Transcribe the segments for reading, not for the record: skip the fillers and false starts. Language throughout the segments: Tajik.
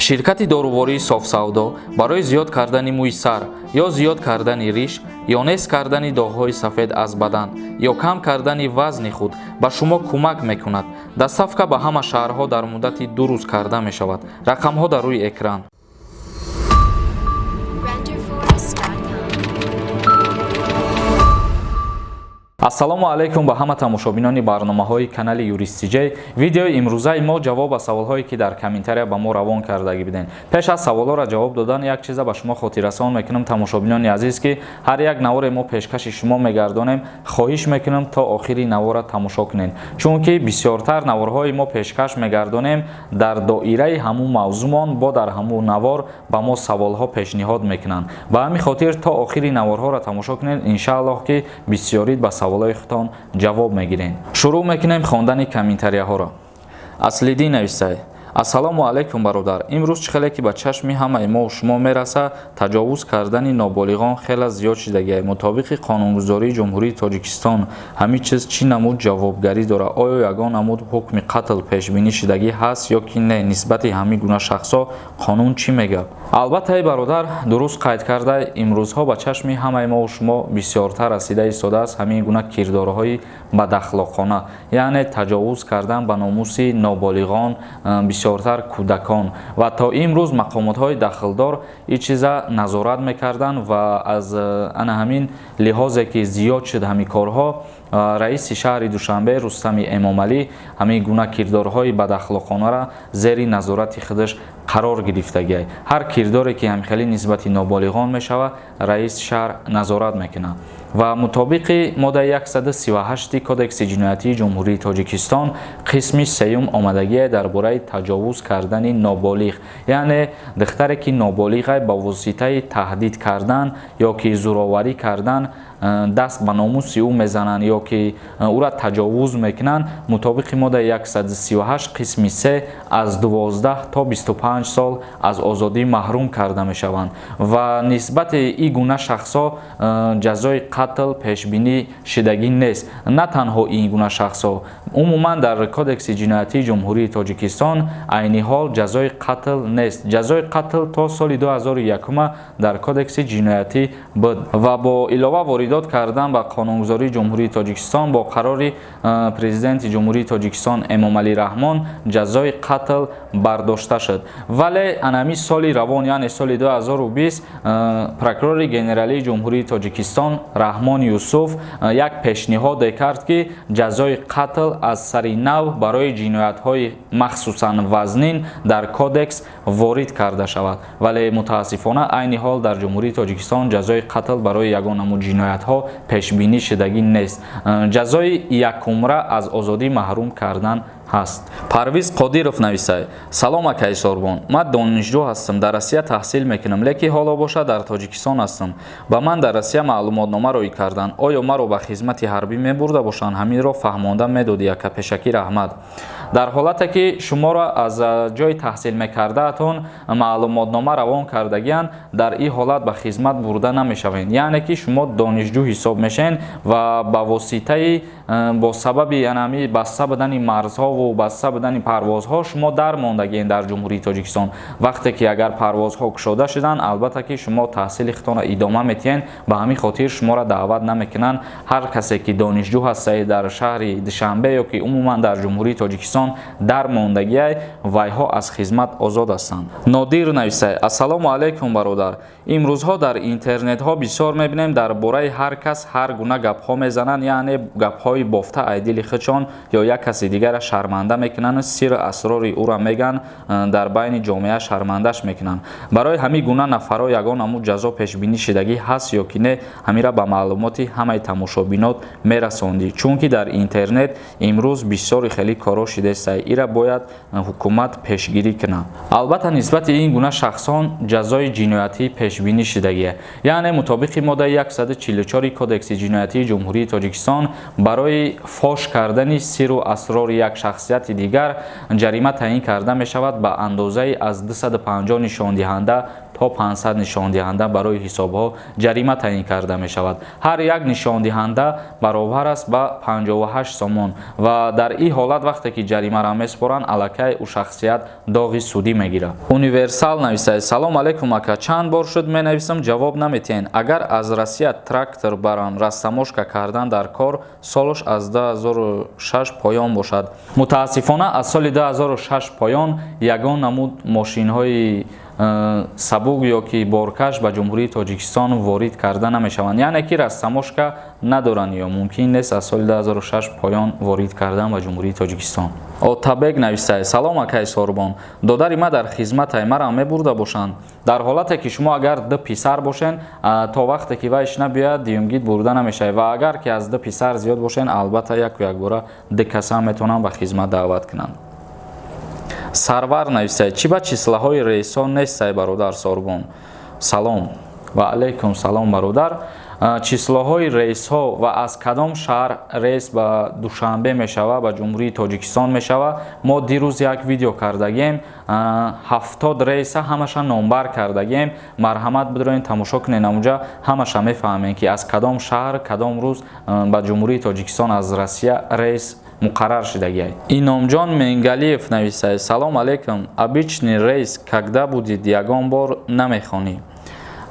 Ширкати дорувории Софсавдо барои зиёд кардани мӯи сар ё зиёд кардани риш ё нест кардани доғҳои сафед аз бадан ё кам кардани вазни худ ба шумо кӯмак мекунад. Доставка ба ҳама шаҳрҳо дар муддати 2 рӯз карда мешавад. Рақамҳо дар рӯи экран. Renderforest.com. Ассалому алайкум ба ҳама тамошобинони барномаҳои канали Юрист Тиҷей. Видеои имрӯзаи мо ҷавоб ба саволҳое, ки дар комментария ба мо равон кардагӣ будем. Пеш аз саволҳоро ҷавоб додан як чиза ба шумо хотиррасон мекунам, тамошобинони азиз, ки ҳар як наворе мо пешкаши шумо мегардонем, хоҳиш мекунам, то охири навора тамошо кунед, чунки бисёртар наворҳои мо пешкаш мегардонем дар доираи ҳамун мавзӯъмон, бо дар ҳамун навор ба мо саволҳо пешниҳод мекунанд. Ба ҳамин хотир то охири наворҳоро тамошо кунед, иншааллоҳ, ки бисёрид ба саволҳои худтон ҷавоб мегирем. Шурӯъ мекунем хондани комментарияҳоро. Аслиддин нависай: Ассалому алайкум, бародар. Имрӯз чӣ хеле ки ба чашми ҳамаи мо шумо мераса, таҷовуз кардани ноболиғон хеле зиёд шидагиай. Мутобиқи қонунгузории Ҷумҳурии Тоҷикистон ҳамин чиз чӣ намуд ҷавобгарӣ дорад? Оё ягон намуд ҳукми қатл пешбинӣ шидагӣ ҳаст ё ки не? Нисбати ҳамин гуна шахсҳо қонун чӣ мегӯяд? Албатта, эй бародар, дуруст қайд карда. Имрӯзҳо ба чашми ҳамаи мо шумо бисёртар расида истодааст ҳамин гуна кирдорҳои бадахлоқона, яъне таҷовуз кардан ба номуси ноболиғон, бисёртар кӯдакон. Ва то имрӯз мақомотҳои дахлдор ин чиза назорат мекарданд ва аз ана ҳамин лиҳозе ки зиёд шуд ҳамин корҳо, раиси шаҳри Душанбе Рустами Эмомалӣ ҳамин гуна кирдорҳои бадахлоқонаро зери назорати худаш қарор гирифтагиай. Ҳар кирдоре ки ҳамхелӣ нисбати ноболиғон мешавад, раиси шаҳр назорат мекунад. Ва мутобиқи моддаи 138 Кодекси ҷиноятии Ҷумҳурии Тоҷикистон, қисми сеюм, омадагие дар бораи таҷовуз кардани ноболиғ, яъне духтаре ки ноболиғай, ба воситаи таҳдид кардан ё ки зӯроварӣ кардан даст ба номуси ӯ мезананд ё ки ӯра таҷовуз мекунанд, мутобиқи моддаи 138 қисми 3 аз 12 то 25 сол аз озодӣ маҳрум карда мешаванд. Ва нисбати ин гуна шахсҳо ҷазои қатл пешбинӣ шидагӣ нест. На танҳо ин гуна шахсҳо, умуман дар Кодекси ҷиноятии Ҷумҳурии Тоҷикистон айни ҳол ҷазои қатл нест. Ҷазои қатл то соли 2001 дар Кодекси ҷиноятӣ буд ва бо илова воридот кардан ба қонунгузории Ҷумҳурии Тоҷикистон бо қарори Президенти Ҷумҳурии Тоҷикистон Эмомалӣ Раҳмон ҷазои қатл бардошта шуд. Вале анами соли равон, яъне соли 2020, прокурори генералии Ҷумҳурии Тоҷикистон Раҳмон Юсуф як пешниҳоде кард, ки ҷазои қатл аз сари нав барои ҷиноятҳои махсусан вазнин дар кодекс ворид карда шавад. Вале мутаассифона айни ҳол дар Ҷумҳурии Тоҷикистон ҷазои қатл барои ягон намуд ҷиноятҳо пешбинӣ шудагӣ нест. Ҷазои якумра аз озодӣ маҳрум кардан ҳаст. Парвиз Қодиров нависай: Салом, акаи Сорбон. Ман донишҷӯ ҳастам, дар Россия таҳсил мекунам, лекин ҳоло бошад дар Тоҷикистон ҳастам. Ба ман дар Россия маълумотнома роӣ карданд. Оё маро ба хизмати ҳарбӣ мебурда бошанд? Ҳаминро фаҳмонда медодӣ, ака, пешакӣ раҳмат. Дар ҳолате ки шуморо аз ҷои таҳсил мекардаатон маълумотнома равон кардагианд, дар ин ҳолат ба хизмат бурда намешавед, яъне ки шумо донишҷӯ ҳисоб мешавед. Ва ба воситаи бо сабаби анами баста будани марзҳову баста будани парвозҳо шумо дармондагиед дар Ҷумҳурии Тоҷикистон. Вақте ки агар парвозҳо кушода шуданд, албатта ки шумо таҳсили худтонро идома метиҳед. Ба ҳамин хотир шуморо даъват намекунанд. Ҳар касе ки донишҷӯ ҳастае, дар шаҳри Душанбе ё ки умуман дар Ҷумҳурии Тоҷикистон дармондагиай, вайҳо аз хизмат озод ҳастанд. Нодир нависай: Ассалому алайкум, бародар. Имрӯзҳо дар интернетҳо бисёр мебинем, дар бораи ҳар кас ҳар гуна гапҳо мезананд, яъне гапҳои бофта ай дили худшон ё як каси дигарро шарманда мекунанд, сиру асрори ӯро мегӯянд, дар байни ҷомеа шармандаш мекунанд. Барои ҳамин гуна нафарҳо ягон намуд ҷазо пешбинӣ шидагӣ ҳаст ё ки не? Ҳамира ба маълумоти ҳамаи тамошобинот мерасондӣ, чунки дар интернет имрӯз бисёри хеле корҳо шидестай, ира бояд ҳукумат пешгирӣ кунад. Албатта, нисбати ин гуна шахсон ҷазои ҷиноятӣ пешбинӣ шидагия, яъне мутобиқи моддаи 144 Кодекси ҷиноятии Ҷумҳурии Тоҷикистон барои фош кардани сиру асрори як шахсияти дигар ҷарима таъин карда мешавад ба андозаи аз 250 нишондиҳанда то 500 нишондиҳанда барои ҳисобҳо ҷарима таъин карда мешавад. Ҳар як нишондиҳанда баробар аст ба 58 сомон ва дар ин ҳолат вақте ки ҷаримаро месупоранд, аллакай ӯ шахсият доғи судӣ мегирад. Универсал нависад: салом алейкум ака, чанд бор шуд менависам, ҷавоб наметиҳен. Агар аз Россия трактор барам, растаможка кардан дар кор, солаш аз 2006 поён бошад. Мутаассифона, аз соли 2006 поён ягон намуд мошинҳои сабук ё ки боркаш ба Ҷумҳурии Тоҷикистон ворид карда намешаванд, яъне ки растаможка надоранд ё мумкин нест аз соли 2006 поён ворид кардан ба Ҷумҳурии Тоҷикистон. Отабек нависад: салом акай Сорбон, додари ма дар хизматай, марам мебурда бошанд? Дар ҳолате ки шумо агар ду писар бошен, то вақте ки вайш набиёяд, дуюмгит бурда намешавад ва агар ки аз ду писар зиёд бошен, албатта, яку якбора ду каса метавонанд ба хизмат даъват кунанд. Сарвар нависад: чӣ ба числаҳои рейсҳо нестай, бародар Сорбон? Салом. Ва алайкум салом, бародар. Числоҳои рейсҳо ва аз кадом шаҳр рейс ба Душанбе мешава, ба Ҷумҳурии Тоҷикистон мешава, мо дирӯз як видео кардагем, 70 рейса ҳамаша номбар кардагем. Марҳамат, бидроен, тамошо кунед, амуҷа ҳамаша мефаҳмем, ки аз кадом шаҳр кадом рӯз ба Ҷумҳурии Тоҷикистон аз Россия рейс муқаррар шудагиай. Иномҷон Менгалиев нависад: салом алейкум, обычный рейс когда будет? Ягон бор намехонӣ.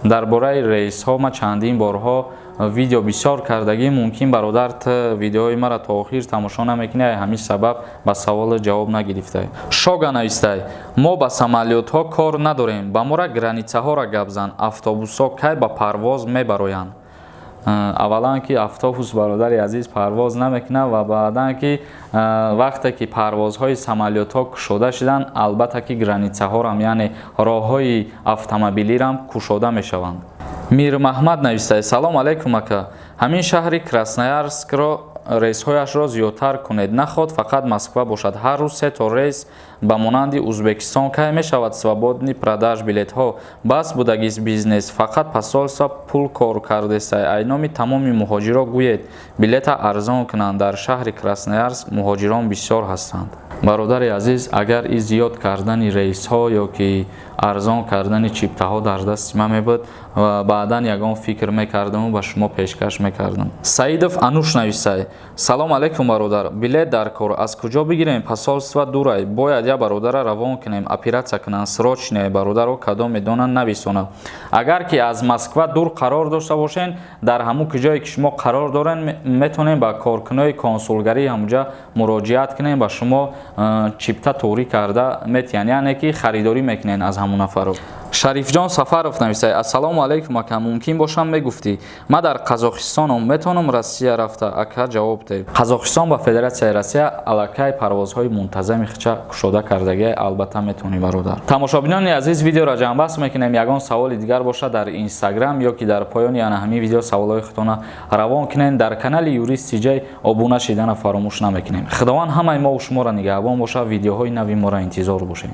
Дар бораи рейсҳо ма чандин борҳо видео бисёр кардагӣ. Мумкин, бародар, ту видеои маро то охир тамошо намекунӣ, ай ҳамин сабаб ба саволу ҷавоб нагирифтай. Шога навистай: мо ба самолётҳо кор надорем, ба мора границаҳоро гап зан, автобусҳо кай ба парвоз мебароянд? Аввалан, ки автобус, бародари азиз, парвоз намекунад ва баъдан ки вақте ки парвозҳои самолётҳо кушода шуданд, албатта ки границаҳорам, яъне роҳҳои автомобилирам кушода мешаванд. Мирмаҳмад нависад: салом алейкум ака, ҳамин шаҳри Красноярскро рейсҳояшро зиёдтар кунед, наход фақат Москва бошад, ҳар рӯз се то рейс ба монанди Узбекистон. Кай мешавад свободный продаж билетҳо? Бас будагист, бизнес фақат посольство пул кор кардестай. Айноми тамоми муҳоҷиро гӯед, билета арзон кунанд, дар шаҳри Красноярск муҳоҷирон бисёр ҳастанд. Бародари азиз, агар и зиёд кардани рейсҳо ё ки арзон кардани чиптаҳо дар дасти ман мебуд ва баъдан ягон фикр мекардаму ба шумо пешкаш мекардам. Саидов Ануш нависай: салом алейкум, бародар, билет дар кор, аз куҷо бигирем? Посольства дурай, бояд я бародара равон кунем, оператсия кунанд, срочно. Бародаро, кадом медонанд, нависонад. Агар ки аз Москва дур қарор дошта бошен, дар ҳамун ҷое ки шумо қарор дорен, метавонем ба коркунои консулгарии ҳамуҷа муроҷиат кунем, ба шумо чипта туғрӣ карда метиҳанд, яъне ки харидорӣ мекунен аз ҳамун нафаро. Шарифҷон Сафаров нависад: ассалому алайкум ака, мумкин бошам мегуфтӣ, ма дар Қазоқистонам, метавонам Россия рафта? Ака, ҷавоб деҳ. Қазоқистон ба Федератсияи Россия аллакай парвозҳои мунтазами хича кушода кардагиай, албатта метавонӣ, бародар. Тамошобинони азиз, видеоро ҷамъбаст мекунем. Ягон саволи дигар бошад, дар Инстаграм ё ки дар поёни ана ҳамин видео саволҳои худтона равон кунед. Дар канали Юрист Тиҷай обуна шидана фаромӯш намекунем. Худованд ҳамаи мову шуморо нигаҳбон бошад. Видеоҳои нави моро интизор бошед.